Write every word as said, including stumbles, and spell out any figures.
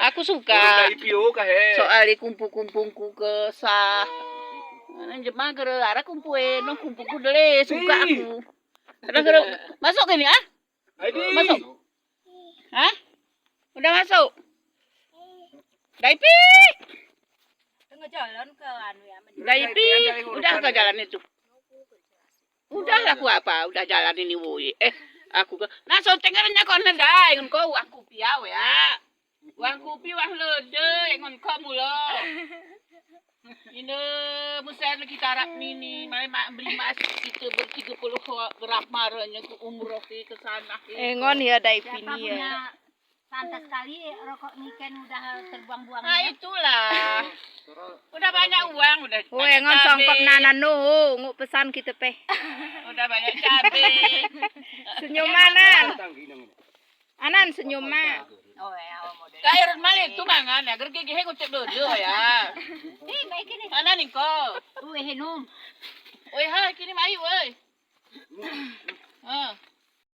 Aku suka. Soal di kumpul-kumpulku ke sah. Jema kira arah kumpul, eh, nong kumpulku deh, suka aku. Kadang kira masuk ke ni, ah? Masuk. Hah? Udah masuk? Daipi! Tengah jalan ke anu ya? Daipi, udah ke jalan itu? Udahlah, aku apa? Udah jalan ini, woi. Eh, aku ke, nah, sonteng kan nyak kon ledai ngon ko, wah kupi ya. Wah kupi, wah ledai ngon ko mulo. Ini musai lagi tarak nini, mai mak beli mas kita bertiga puluh gram marahnya ke umroh ke, ke sana ke. Eh, ngon ya, Daipi ni ya. Pantas sekali rokok ni kan udah terbuang-buang. Ah, ya. Itulah. Udah banyak uang, udah. Woi, banyak ngon songkop cabe. Nanan no, nguk pesan kita peh. Udah banyak cabe. Senyum mana? Anan senyum mak. Oh, ya, oh, model. Kair malik tu mangan ya, gergi gih ngucap dulu ya. Ni, baik ni. Mana ni ko? Weh, num. Weh, ha, kini mai, weh. Ha.